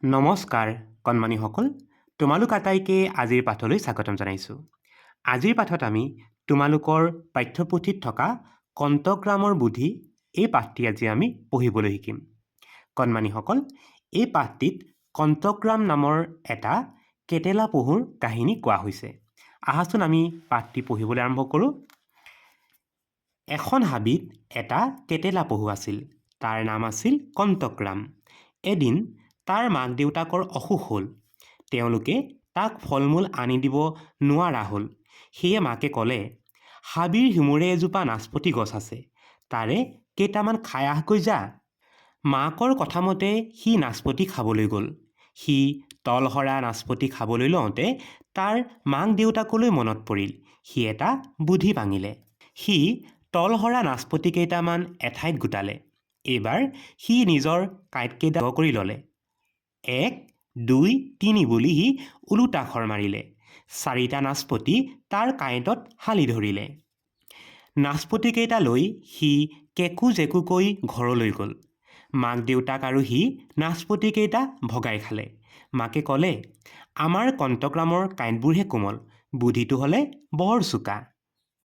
নমস্কাৰ কণমানিসকল, তোমালোক আটাইকে আজিৰ পাঠলৈ স্বাগতম জনাইছোঁ। আজিৰ পাঠত আমি তোমালোকৰ পাঠ্যপুথিত থকা কণ্টকৰামৰ বুদ্ধি এই পাঠটি আজি আমি পঢ়িবলৈ শিকিম। কণমানিসকল, এই পাঠটিত কণ্টকৰাম নামৰ এটা কেটেলা পহুৰ কাহিনী কোৱা হৈছে। আহাচোন, আমি পাঠটি পঢ়িবলৈ আৰম্ভ কৰোঁ। এখন হাবিত এটা কেটেলা পহু আছিল। তাৰ নাম আছিল কণ্টকৰাম। এদিন তাৰ মাক দেউতাকৰ অসুখ হ'ল। তেওঁলোকে তাক ফল মূল আনি দিব নোৱাৰা হ'ল। সেয়ে মাকে ক'লে, "হাবিৰ সিমূৰে এজোপা নাচপতি গছ আছে, তাৰে কেইটামান খাই আহগৈ যা।" মাকৰ কথামতে সি নাচপতি খাবলৈ গ'ল। সি তলসৰা নাচপতি খাবলৈ লওঁতে তাৰ মাক দেউতাকলৈ মনত পৰিল। সি এটা বুদ্ধি পাঙিলে। সি তলসৰা নাচপতি কেইটামান এঠাইত গোটালে। এইবাৰ সি নিজৰ কাঁইটকেইটা কৰি ল'লে। "এক, দুই, তিনি" বুলি সি ওলোটা খৰ মাৰিলে। চাৰিটা নাচপতি তাৰ কাঁইটত হালি ধৰিলে। নাচপতিকেইটা লৈ সি কেঁকো জেকোকৈ ঘৰলৈ গ'ল। মাক দেউতাক আৰু সি নাচপতিকেইটা ভগাই খালে। মাকে ক'লে, "আমাৰ কণ্টকৰামৰ কাঁইটবোৰহে কোমল, বুদ্ধিটো হ'লে বৰ চোকা।"